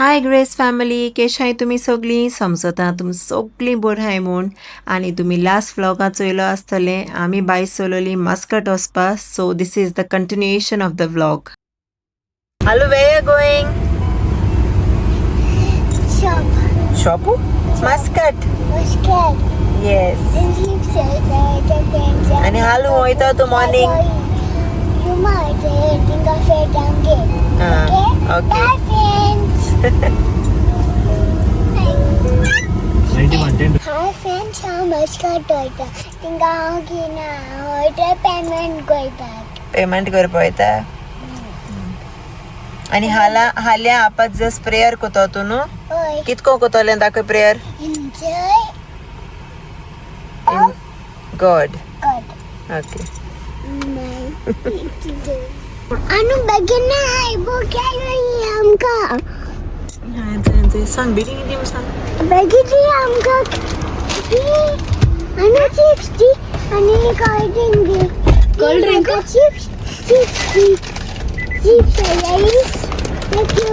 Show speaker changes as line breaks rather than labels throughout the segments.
हाय grace family, केशाय तुमी सगळीं? समजता तुमी सगळीं बरीं आहाय म्हूण. आनी तुमी लास्ट व्लॉगांत चोयलो आसतलें आमी बाय चलोली मस्कट वचपा. So this is the continuation of the vlog. Hello, where you going?
Shop.
Shop Muscat.
Muscat.
Yes. आनी हालू वयता तूं morning? Okay.
Bye friends. Hi friends, हांव मस्कट वयता. थिंगा हांव घेयना, हांव वयता पेमेंट करपाक.
पेमेंट करपा वयता. आनी हालां हाल्यां आपात जस्ट प्रेयर कोतो तूं न्हू?
हय.
कितको कोतोलें दाखय prayer.
Enjoy of
God.
God.
Okay.
Anu बेगीन आयबो काय आमकां.
सांग बेगीन दी सांग.
बेगीन दी आमकां. आनी चिप्स दी आनी cold drink the.
Cold drink?
Chips chips the. Chips rice. Thank you.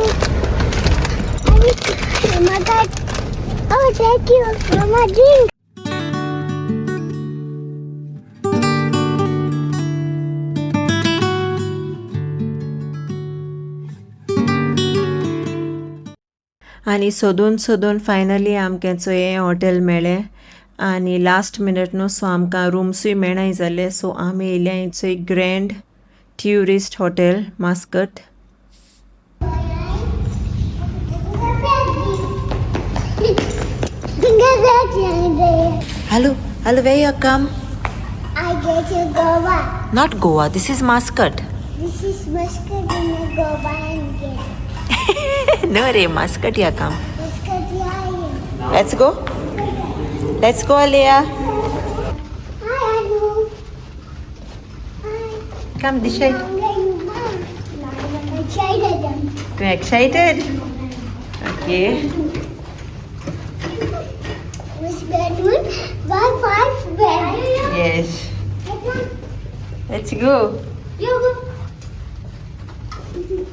आनी म्हाका oh thank you mama drink.
आनी सोदून सोदून फायनली आमकां चोय हें हॉटेल मेळ्ळें. आनी लास्ट मिनट न्हू, सो आमकां रुम्सूय मेळनाय जाले. सो आमी येयल्या चोय grand tourist hotel mascot. Hello hello, where you come?
I go to Goa.
Not Goa, this is Muscat.
This is Muscat in Goa and get.
No रे, Muscat you come.
Muscat yeah.
Let's go, let's go Aliya.
Hi Anu. Hi.
Come this side.
I'm excited.
तू excited? Okay.
Which bedroom? One five bed.
Yes, let's go.
You go. You can.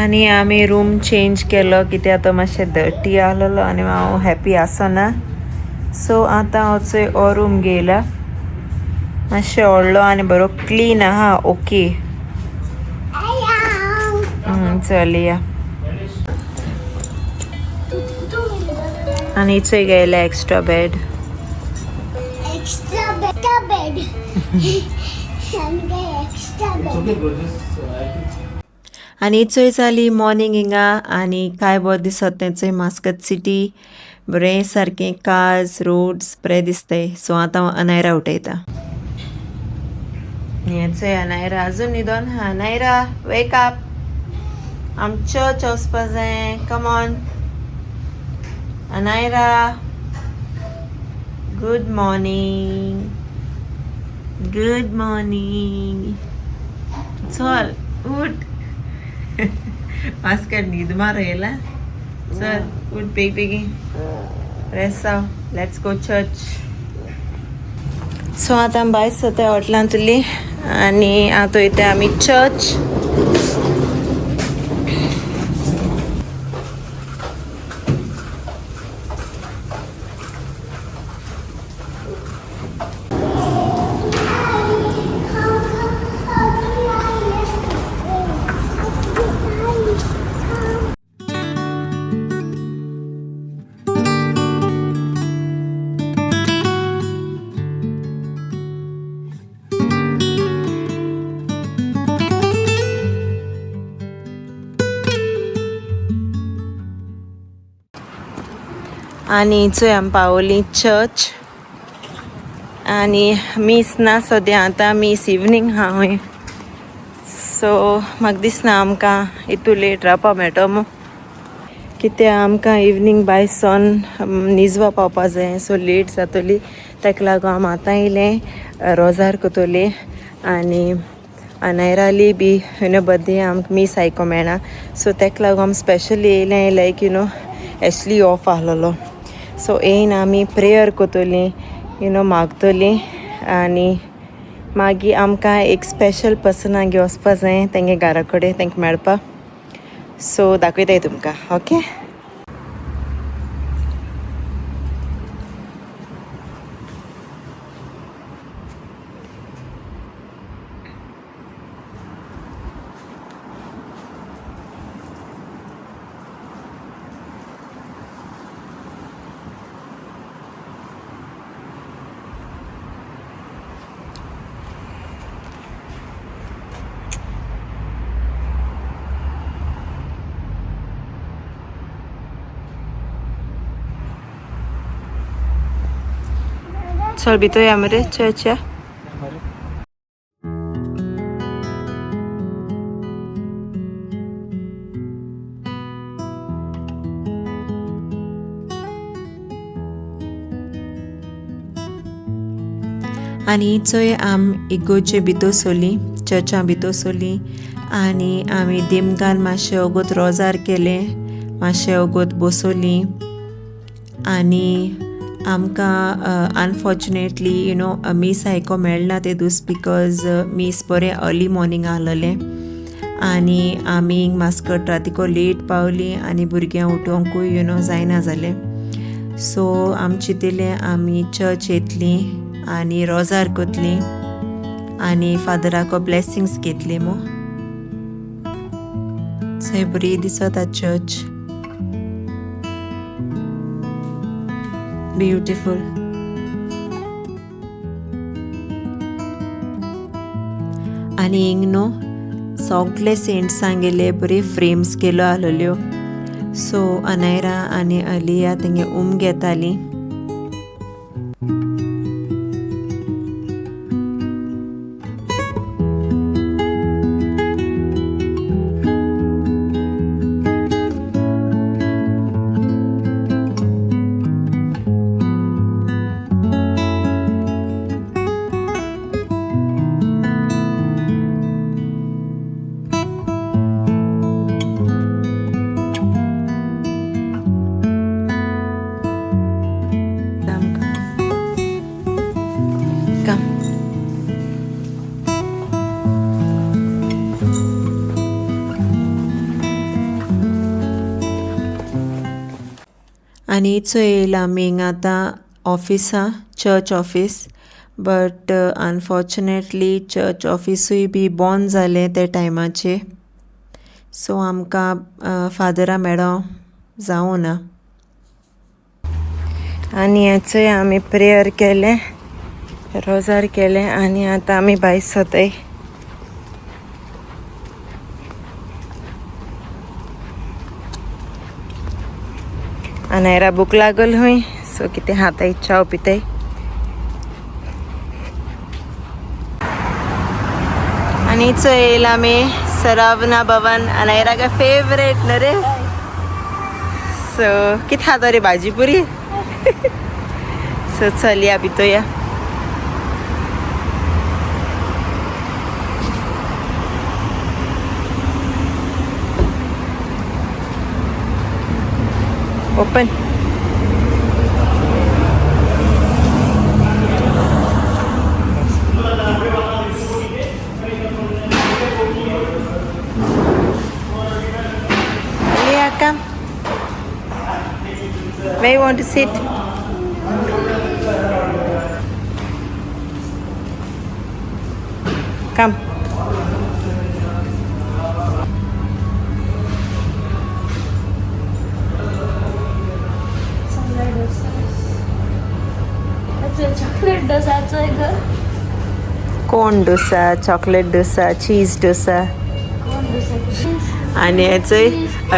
आनी आमी room change केलो कित्याक तो मातशें dirty आहलोलो आनी हांव happy आसना. सो आतां हांव चोय हो रूम घेयला, मातशें व्हडलो आनी बरो क्लीन आहा. ओके, चलया. आनी चोय घेयला extra bed.
Extra bed. Extra bed.
आनी चोय जाली मॉर्निंग हिंगा. आनी काय बरें दिसत तें चोय मास्कत सिटी, बरें सारकें कार्स रोड्स बरें दिसताय. सो आतां हांव अनायरा उठयता. हें चोय अनायरा अजून न्हिदोन. अनायरा वेक अप, आम चर्च वचपा जाय. Come on Anayra, good morning. Good morning. चल उठ, मास्कट न्हीद मार येयला. चल उठ बेग बेगीन, फ्रेश जाव, let's go church. सो आतां भायर सरता हॉटेलांतली आनी आतां वयता आमी चर्च. आनी चोय आमी पावली चर्च. आनी मीस ना सद्या आतां, मीस इवनींग आहा हूंय. सो म्हाका दिसना आमकां इतू लेट रावपा मेळटो मू, कित्याक आमकां इवनींग बाय सन निजवा पावपा जाय. सो लेट जातली, ताका लागून आमी आतां येयलें रोजार कोतोली. आनी अनायराली बी you know birthday, आमकां मीस आयको मेळना. सो ताका लागून आमी स्पेशली येयलें, like you know Ashley off आहलोलो. सो येयन आमी प्रेयर कोतोली, you know मागतली आनी मागीर आमकां एक स्पेशल पर्सनाक वचपा जाय तेंगे घरा कडेन तेंकां मेळपा. सो दाखयताय तुमकां. ओके, चल भितर या मरे चर्च. आनी चोय आम इगोर्जे भितर सोली, चर्चां भितर सोली आनी आमी दिमगान मातशें वोगोत रोजार केलें, मातशें वोगोत बसोली. आनी आमकां अनफॉर्चुनेटली you know मीस आयको मेळना ते दीस, because मीस बरें अर्ली मॉर्निंग आहलेलें आनी आमी मास्कट रातीको लेट पावली आनी भुरग्यांक उठोवंकूय you know जायना जालें. सो आम चिंतिलें आमी चर्च येतलीं आनी रोजार कोतलीं आनी फादराको ब्लेसिंग्स घेतली मू. सो बरी दिसता चर्च, ब्युटिफूल. आनी हिंग न्हू सगळे सेंट्सांगेले बरे फ्रेम्स केलो आहलेल्यो. सो अनायरा आनी अलिया तेंगे उम घेतालीं. आनी चोय येयला आमी हिंगा आतां ऑफिसा, church office. But unfortunately church ऑफिसूय बी बंद जालें ते टायमाचेर. सो आमकां फादरा मेळो जावं ना. आनी हेचोय आमी प्रेयर केलें, रोजार केलें आनी आतां आमी भायर सोताय. अनायरा भूक लागल हुई, सो कितें हाताय चाव पिताय. आनी चोय येयला आमी सरावना भवन, अनायरा का फेवरेट न्हू रे. सो कितें खाता रे, भाजी पुरी. सो चल या भितर या. Open. Leah, come. Where you want to sit? Come.
Chocolate डोसाचो ग.
कोण dosa, chocolate dosa, cheese dosa.
कोण डोसा?
आनी हेचोय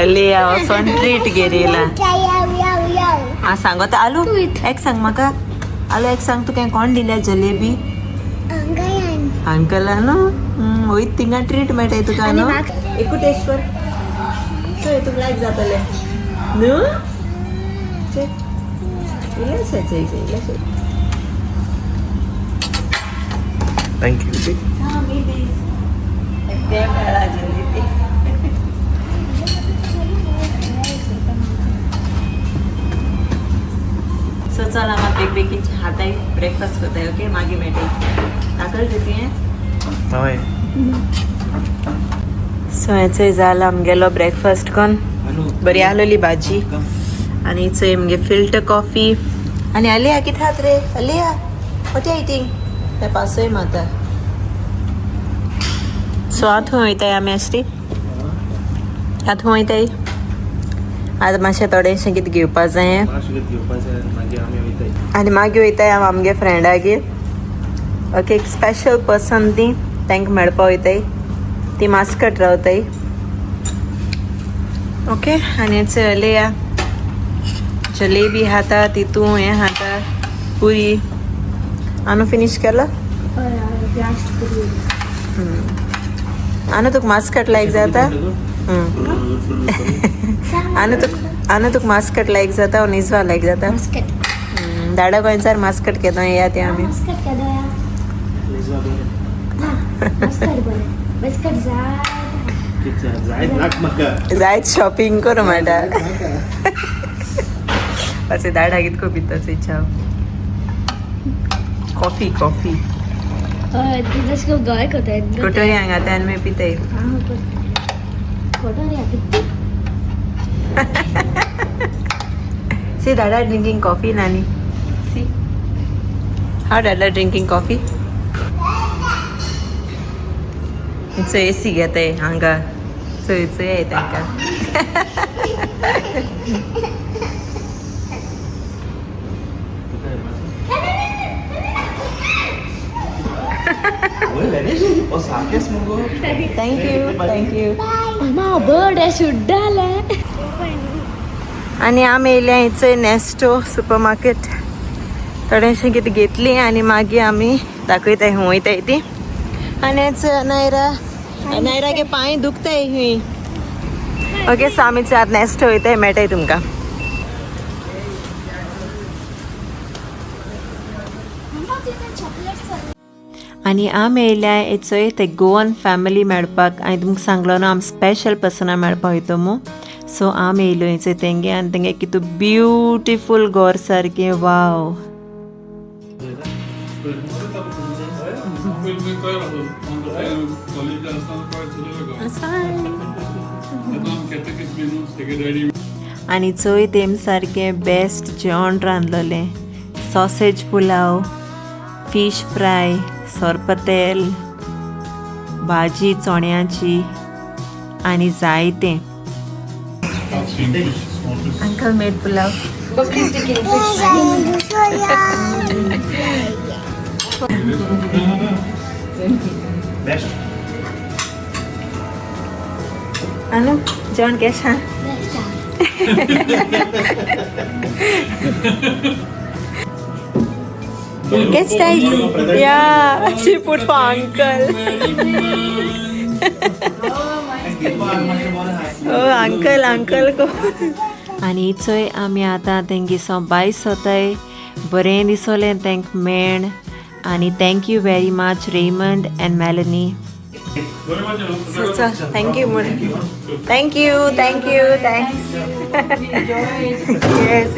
अलिया वचोन ट्रीट घेयला. आं सांगता आलू, एक सांग म्हाका आलू, एक सांग तुका कोण दिल्या जलेबी? अंकला न्हू, वयत थिंगा ट्रीट मेळटाय तुका न्हू. एकू टेस्ट कर, चोय तुका लायक जातलें न्हू. इल्लेशें चोय, इल्लेशें.
Thank you.
हां मी दीस ते मेळा जलेबी. सो चल आमी बेग बेगीन खाताय, ब्रेकफास्ट करताय. ओके, मागीर मेळटाय. ताकल तुवें.
हय.
सो हें जाला आमगेलो ब्रेकफास्ट कोन. बरी आसलेली भाजी आनी चोय मगे फिल्टर कॉफी. आनी अलिया कितें खात रे? अलिया, what are eating? ते पासय माता. सो आतां खंय वयताय आमी आश्री? आतां खंय वयताय? आतां मातशें थोडेशें कितें घेवपा जायें.
घेवपा जाय, मागीर आमी वयताय.
आनी मागीर वयताय हांव आमगे फ्रेंडागेर. ओके, एक स्पेशल पर्सन ती, तांकां मेळपा वयताय. ती मास्कट रावताय. ओके, आनी चलया जलेबी खाता, तितू हें खाता, पुरी. आनू फिनीश केलो. आनू तुका मास्कट लायक जाता? आनू तुका, आनू तुका मास्कट लायक जाता ओ निजवा लायक जाता? दाडा गोंयचार मास्कट केदो येया ते आमी.
मस्कट केदो या?
निजवा बरें.
मस्कट बरें, मस्कट जाय.
जायत नाक म्हाका.
जायत शॉपिंग करूं म्हणटा. अशें दाडा कितको पिता इच्छा? Coffee coffee.
हय, ती तशें करून गोंय कोताय.
कोटोरी हांगा ते आनी मागीर पिताय.
कोटोरी कितली.
See, Dada drinking coffee, Nani. See? How Dada drinking coffee? It's AC घेताय हांगा. चोय चोय तांकां.
सारकेंच मुगो.
Thank you, thank you.
मामा बर्ड सुड्डालें.
आनी आमी येयल्या हेचोय नेस्टो सुपर मार्केट. थोडेशें कितें घेतली आनी मागीर आमी दाखयताय खंय वयताय ती. आनी हेच अनायरा, अनायरागे पांय दुखताय खंय. ओके, सो आमी आतां नेस्टो वयताय, मेळटाय तुमकां. आनी आमी येयल्या हेचोय ते गोवन फॅमिली मेळपाक. हांवें तुमकां सांगलो न्हू आमी स्पेशल पर्सना मेळपाक वयतो मू. सो आमी येयलो हेचोय तेंगे आनी तेंगे कितू ब्युटिफूल घर सारकें. वाव. आनी चोय तेम सारकें बेस्ट जेवण रांदलोलें. सॉसेज पुलाव, फीश फ्राय, सोरपतेल, भाजी चोण्याची आनी जायतें. Uncle made pulao.
Best.
Anu जेवण केशें? Get style. Yeah, she put for uncle. Oh, uncle, uncle को. आनी चोय आमी आतां तेंगे बाय सोताय. बरें दिसोलें तेंक मेण. आनी thank you very much Raymond and Melanie. Thank you म्हण. Thank you, thank you, thanks. Yes.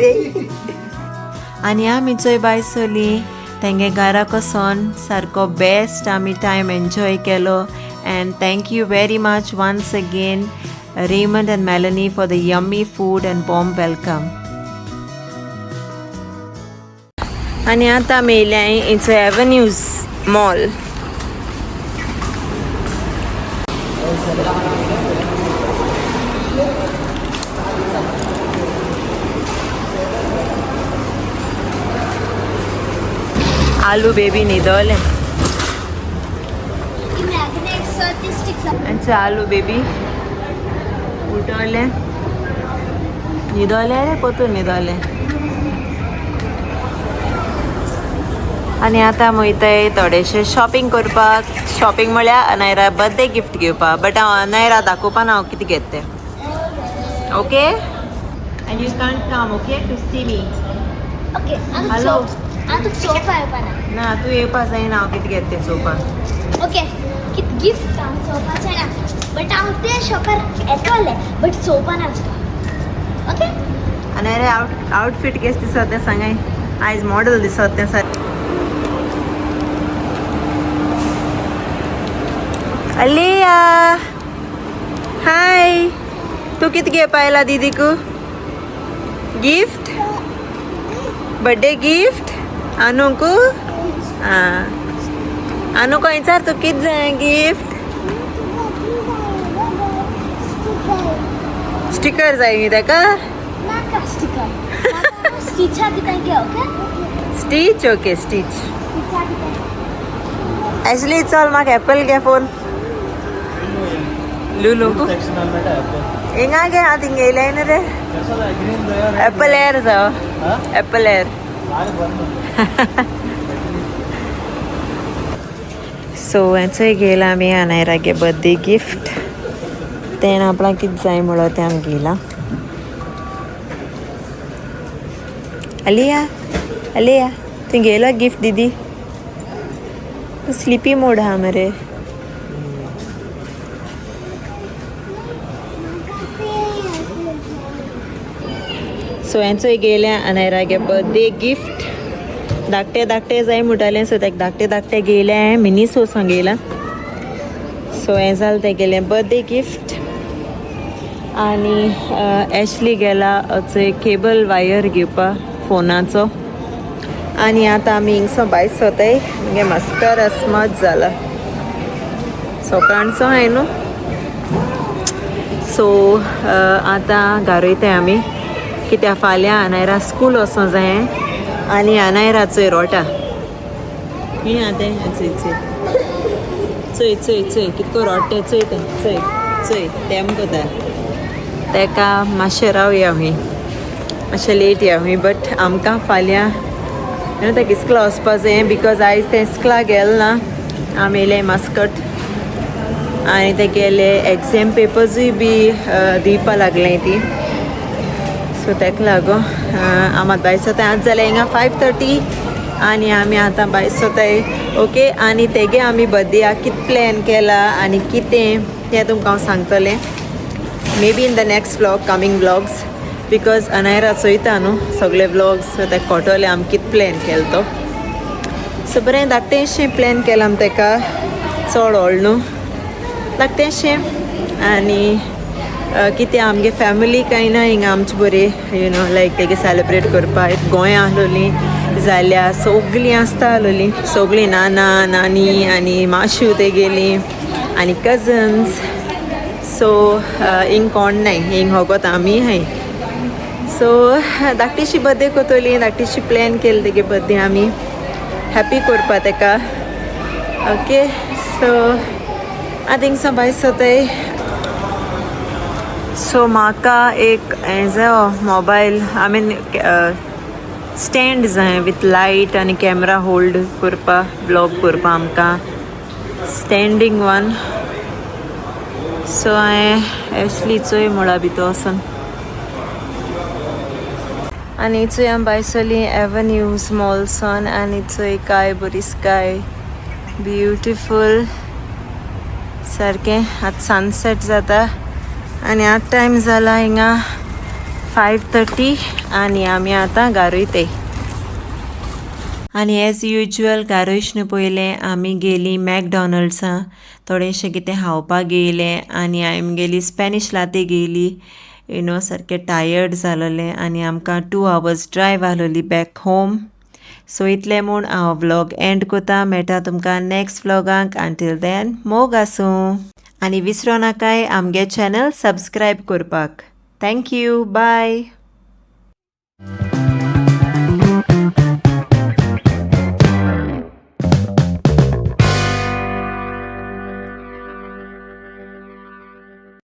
आनी आमी चोय बाय सोली तेंगे घराक वचोन सारको बेस्ट आमी टायम एन्जॉय केलो. And thank you very much once again Raymond and Melanie for the yummy food and warm welcome. आनी आतां आमी येयल्या it's avenues mall. आलू बेबी न्हिदोलें. आमचें आलू बेबी उठवलें, न्हिदोलें रे, पोतून न्हिदोलें. आनी आतां वयताय थोडेशें शॉपिंग करपाक. शॉपिंग म्हळ्यार अनायरा बर्थडे गिफ्ट घेवपाक. बट हांव अनायरा दाखोवपा ना हांव कितें घेता तें. Okay, and you can't come okay to see me.
Okay.
Hello.
हांव तुका चोवपा येवपा ना.
ना, तूं येवपा जायना हांव कितें घेता तें चोवपाक.
ओके, कित गिफ्ट हांव चोवपाचें ना, बट हांव ते शॉपार येतलें, बट चोवपा ना तुका. ओके.
आनी अरे आउटफीट केस दिसता तें सांगाय. आयज मॉडल दिसत तें सारकें. अलिया हाय, तूं कितें घेवपा आयला दीदीकू? गिफ्ट, बर्थडे गिफ्ट आनूकू? आं, आनूक विचार तूं कितें जाय गिफ्ट? स्टिकर जाय न्ही ताका?
नाका स्टिकर. स्टिचा कितें? Okay.
Stitch, okay stitch. Ashley चल म्हाका एप्पल घे फोन. लुलू हिंगा गे. हांव थिंग येयलें न्हू रे. एप्पल एअर जावो, एप्पल एअर. सो हेंचोय घेयला आमी अनायरागे बर्थडे गिफ्ट. तेणें आपणाक कितें जाय म्हणलो तें आमी घेयलां. अलिया अलिया, तुवें घेयलो गिफ्ट दीदी? स्लिपी मोड आहा मरे. सो हेंचोय गेल्या अनायरागे बर्थडे गिफ्ट. धाकटे धाकटे जाय म्हणटालें, सो तेका धाकटे धाकटे घेयलें. मिनी सो घेयला. सो हें जालें तेगेलें बर्थडे गिफ्ट. आनी एशली गेला चोय केबल वायर घेवपा फोनाचो. आनी आतां आमी हिंगसो भायर सोताय. मुगे मस्कर अस्मत जाला सकाळचो हांवें न्हू. सो आतां घारयताय आमी, कित्याक फाल्यां अनायरा स्कूल वचों जाय. आनी अनायराचोय रोटा ही आहा तें. चोय चोय चोय चोय चोय कितको रोटे चोय तें. चोय चोय तेम कोता तेका. मातशें रावया हुंय, मातशें लेट या हुंय. बट आमकां फाल्यां न्हू तेका इस्कुला वचपा जाय, because आयज तें इस्कुला गेल ना. आमी येयले मास्कट आनी ते गेले एग्जाम पेपर्सूय बी दिवपा लागलें ती. सो तेका लागून आमी भायर सोताय. आतां जाल्यार हिंगा 5:30 आनी आमी आतां भायर सोताय. ओके, आनी तेगे आमी बर्थडेयाक कितें प्लॅन केला आनी कितें तें तुमकां हांव सांगतलें maybe in the next vlog, coming vlogs, because Anayra चोयता न्हू सगळे व्लॉग्स, सो तेका कळटलें आमी कितें प्लॅन केलो तो. सो बरें धाकटेंशें प्लॅन केलां आमी तेका, चड व्हड न्हू, धाकटेंशें. आनी कितें आमगे फॅमिली कांय ना हिंगा आमचे बरी, you know लायक तेगे सेलिब्रेट करपाक. If गोंया आसलोलीं जाल्यार सगळीं आसता आसलोलीं, सगळीं नाना नानी आनी माशू तेगेलीं आनी कजन्स. सो हिंग कोण नाय, हिंग होगोत आमी हाय. सो धाकटीशी बर्थडे कोतोली, धाकटीशी प्लॅन केले तेगे बर्थडे आमी हॅपी करपा तेका. ओके, सो आतां हिंगसो भायर सोताय. सो म्हाका एक हें जायो मोबायल, I mean stand जाय विथ लायट आनी कॅमरा होल्ड करपा, ब्लॉग करपा आमकां स्टँडींग वन. सो हांवें एशली चोय म्हळा भितर वचोन. आनी चोय आमी भायर सरलीं एवन्यूज मॉलसान. आनी चोय काय बरी स्काय, ब्युटिफूल सारकें. आतां सनसेट जाता आनी आतां टायम जाला हिंगा 5:30 आनी आमी आतां घारूय. आनी एज युजल घारूय पयलें आमी गेलीं मॅकडॉनल्ड्सां, थोडेशें कितें खावपाक घेयलें. आनी आमी गेली स्पॅनिश लाते घेयली. You know सारकें टायर्ड जालोलें आनी आमकां 2 आवर्स ड्रायव आसलोली बॅक होम. सो इतलें म्हूण हांव व्लॉग एंड कोता. मेळटा तुमकां नेक्स्ट व्लॉगांक. अंटील then मोग आसूं आनी विसरो नाकाय आमगे चॅनल सबस्क्रायब करपाक. Thank you, bye.